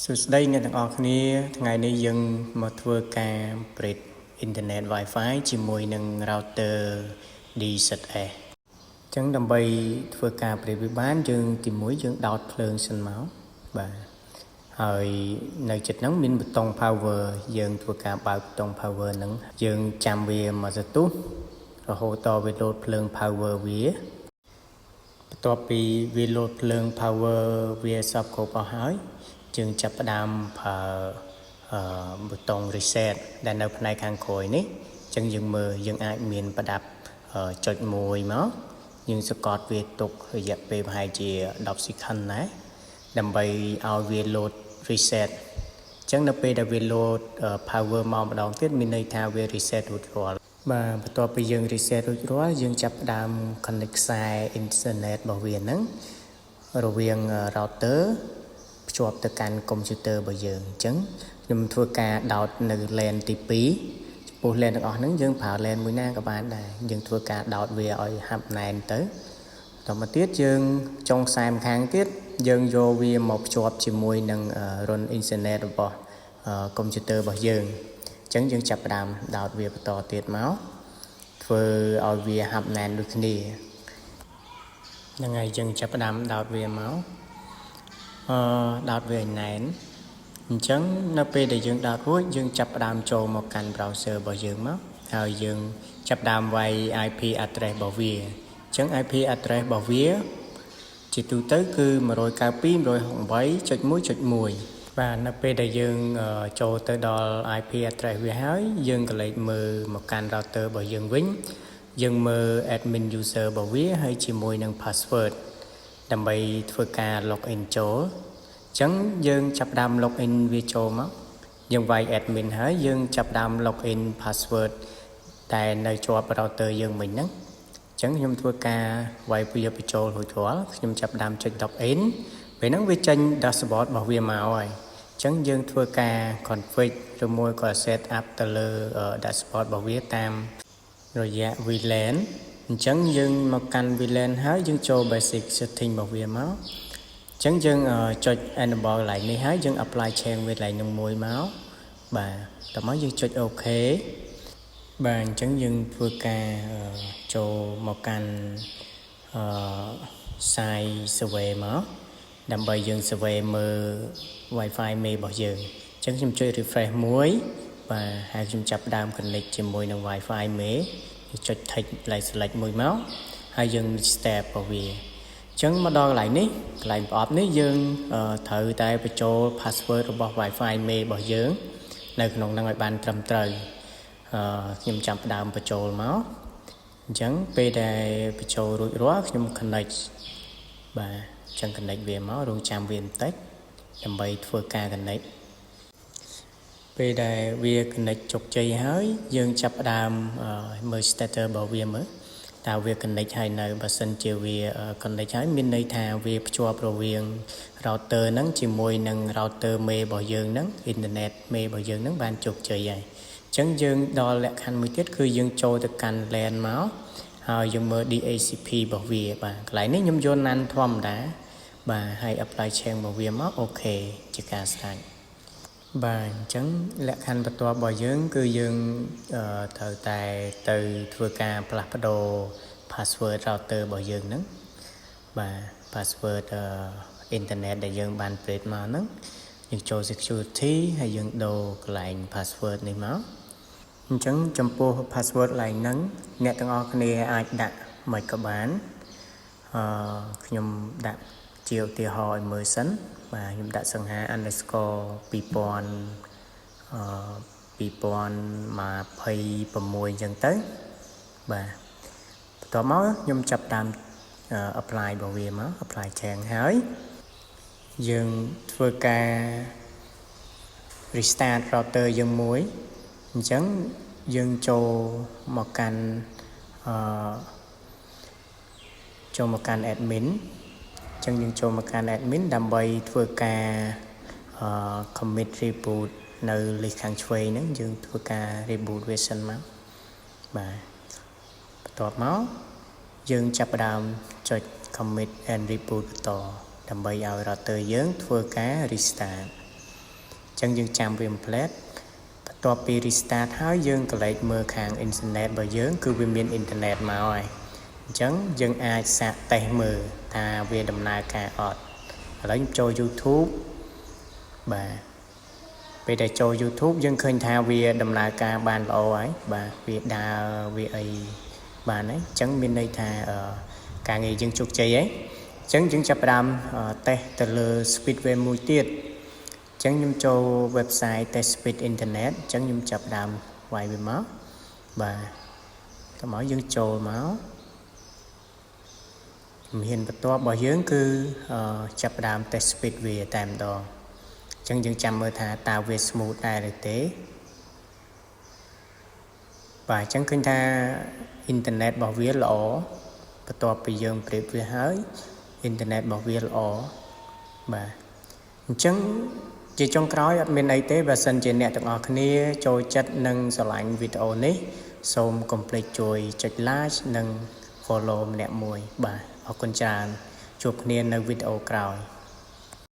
សួស្តីអ្នកទាំងអស់គ្នាថ្ងៃនេះយើងមកធ្វើការ bridge អ៊ីនធឺណិត Wi-Fi ជាមួយនឹង router DZS អញ្ចឹងដើម្បីធ្វើការ bridge វាបានយើងទីមួយយើងដោតភ្លើងសិនមកបាទហើយនៅចិត្តហ្នឹងមានប៊ូតុង power យើងធ្វើការបើកប៊ូតុង power ហ្នឹងយើងចាំវាមកសន្ទុះរហូតដល់វាលោតភ្លើង power វាបន្ទាប់ពីវាលោតភ្លើង power វាសពគ្រប់អស់ហើយយើងចាប់ផ្ដើមប្រើអឺប៊ូតុង reset ដែលនៅផ្នែកខាងក្រោយនេះអញ្ចឹងយើងមើលយើងអាចមានប្រដាប់ចុចមួយមកយើងសកត់វាទុករយៈពេលប្រហែលជា10 second ដែរដើម្បីឲ្យវា load reset អញ្ចឹងនៅពេលដែលវា load power មកម្ដងទៀតមានន័យថាវា reset រួចរាល់បាទបន្ទាប់ពីយើង reset រួចរាល់យើងចាប់ផ្ដើម connect ខ្សែ internet របស់វាហ្នឹងរវាង router ភ្ជាប់ទៅកាន់កុំព្យូទ័ររបស់យើងអញ្ចឹងខ្ញុំធ្វើការដោតនៅ LAN ទី2ចំពោះ LAN ទាំងអស់ហ្នឹងយើងប្រើ LAN មួយណាក៏បានដែរយើងធ្វើការដោតវាឲ្យហាប់ណែនទៅបន្តមកទៀតយើងចុងខ្សែម្ខាងទៀតយើងយកវាមកភ្ជាប់ជាមួយនឹងរន្ធអ៊ីនធឺណិតរបស់កុំព្យូទ័ររបស់យើងអញ្ចឹងយើងចាប់ផ្ដើមដោតវាបន្តទៀតមកធ្វើឲ្យវាហាប់ណែនដូចគ្នាហ្នឹងហើយយើងចាប់ផ្ដើមដោតវាមកអឺដោតវាឲ្យណែនអញ្ចឹងនៅពេលដែលយើងដោតរួចយើងចាប់ផ្ដើមចូលមកកាន់ browser របស់យើងមកហើយយើងចាប់ដើមវាយ IP address របស់វាអញ្ចឹង IP address របស់វាជាទូទៅគឺ192.168.1.1បាទនៅពេលដែលយើងចូលទៅដល់ IP address វាហើយយើងក៏លេចមើលមកកាន់ router របស់យើងវិញយើងមើល admin user របស់វាហើយជាមួយនឹង password ដើម្បីធ្វើការ login ចូល អញ្ចឹងយើងចាប់ផ្ដើម login វាចូលមកយើងវាយ admin ហើយយើងចាប់ផ្ដើម login password តែនៅជាប់ router យើងមិញហ្នឹងអញ្ចឹងខ្ញុំធ្វើការវាយវាបញ្ចូលរួចរាល់ខ្ញុំចាប់ផ្ដើមចុច login ពេលហ្នឹងវាចេញ dashboard របស់វាមកហើយអញ្ចឹងយើងធ្វើការ config ឬមួយក៏ set up ទៅលើ dashboard របស់វាតាមរយៈ VLAN អញ្ចឹងយើងមកកាន់ VLAN ហើយយើងចូល basic setting របស់វាមកអញ្ចឹងយើងចុច enable កន្លែងនេះហើយយើង apply change វាកន្លែងនឹងមួយមកបាទតោះមកយើងចុច OK បាទអញ្ចឹងយើងធ្វើការចូលមកកាន់អឺ site survey មកដើម្បីយើង survey មើល Wi-Fi មេរបស់យើងអញ្ចឹងខ្ញុំចុច refresh មួយបាទហើយខ្ញុំចាប់ដើម connect ជាមួយនឹង Wi-Fi មេចុច tick កន្លែង select មួយមកហើយយើង step របស់វាអញ្ចឹងមកដល់កន្លែងនេះកន្លែងប្រអប់នេះយើងត្រូវតែបញ្ចូល password របស់ Wi-Fi មេរបស់យើង នៅក្នុងហ្នឹងឲ្យបានត្រឹមត្រូវអឺខ្ញុំចាប់ផ្ដើមបញ្ចូលមកអញ្ចឹងពេលដែលបញ្ចូលរួចរាល់ខ្ញុំ connect បាទអញ្ចឹង connect វាមករងចាំវាបន្តិចដើម្បីធ្វើការ connect ពេលដែលវា connect ជោគជ័យហើយយើងចាប់ផ្ដើមមើល status របស់វាមើលតើវា connect ហើយនៅបើសិនជាវា connect ហើយមានន័យថាវាភ្ជាប់រវាង router ហ្នឹងជាមួយនឹង router មេរបស់យើងហ្នឹងអ៊ីនធឺណិតមេរបស់យើងហ្នឹងបានជោគជ័យហើយអញ្ចឹងយើងដល់លក្ខខណ្ឌមួយទៀតគឺយើងចូលទៅកាន់ LAN មកហើយយើងមើល DHCP របស់វាបាទកន្លែងនេះខ្ញុំយក none ធម្មតាបាទហើយ apply change របស់វាមក OK ជាការស្រេចបាទអញ្ចឹងលក្ខខណ្ឌបន្ទាប់របស់យើង គឺយើងត្រូវតែទៅធ្វើការផ្លាស់ប្ដូរ password router របស់យើងហ្នឹងបាទ password អ៊ីនធឺណិតដែលយើងបាន create មកហ្នឹងយើងចូល security ហើយយើងដូរកន្លែង password នេះមកអញ្ចឹងចំពោះ password កន្លែងហ្នឹងអ្នកទាំងអស់គ្នាអាចដាក់មិនក៏បានអឺខ្ញុំដាក់ជាឧទាហរណ៍ឲ្យមើលសិនបាទខ្ញុំដាក់សង្ហា _2000អឺ2026អញ្ចឹងទៅបាទបន្ទាប់មកខ្ញុំចាប់តាម apply របស់វាមក apply change ហើយយើងធ្វើការ restart router យើងមួយអញ្ចឹងយើងចូលមកកាន់អឺចូលមកកាន់ admin អញ្ចឹងយើងចូលមកកាន់ admin ដើម្បីធ្វើការអឺ commit reboot នៅ list ខាងឆ្វេងហ្នឹងយើងធ្វើការ reboot វាសិនមកបាទបន្ទាប់មកយើងចាប់ផ្ដើមចុច commit and reboot បន្តដើម្បីឲ្យ router យើងធ្វើការ restart។ ចឹងយើងចាំវាមួយភ្លែតបន្ទាប់ពី restart ហើយយើងក្រឡេកមើលខាងអ៊ីនធឺណិតរបស់យើងគឺវាមានអ៊ីនធឺណិតមកហើយអញ្ចឹងយើងអាចសាកតេស្តមើលថាវាដំណើរការអត់ឥឡូវខ្ញុំចូល YouTube បាទពេលដែលចូល YouTube យើងឃើញថាវាដំណើរការបានល្អហើយបាទវាដើរវាអីបានហើយអញ្ចឹងមានន័យថាការងារយើងជោគជ័យហើយអញ្ចឹងយើងចាប់ផ្ដើមតេស្តទៅលើ speed វាមួយទៀតអញ្ចឹងខ្ញុំចូល website test speed internet អញ្ចឹងខ្ញុំចាប់ផ្ដើមវាយវាមកបាទតមកយើងចូលមកជំហានបន្ទាប់របស់យើងគឺចាប់ផ្ដើម test speed វាតែម្ដងអញ្ចឹងយើងចាំមើលថាតើវា smooth ដែរឬទេបាទអញ្ចឹងឃើញថាអ៊ីនធឺណិតរបស់វាល្អបន្ទាប់ពីយើងប្រៀបវាហើយអ៊ីនធឺណិតរបស់វាល្អបាទអញ្ចឹងជាចុងក្រោយអត់មានអីទេបើសិនជាអ្នកទាំងអស់គ្នាចូលចិត្តនិងស្រឡាញ់វីដេអូនេះសូមកុំភ្លេចជួយចុច like និង follow ម្នាក់មួយបាទអរគុណច្រើនជួបគ្នានៅវីដេអូក្រោយ។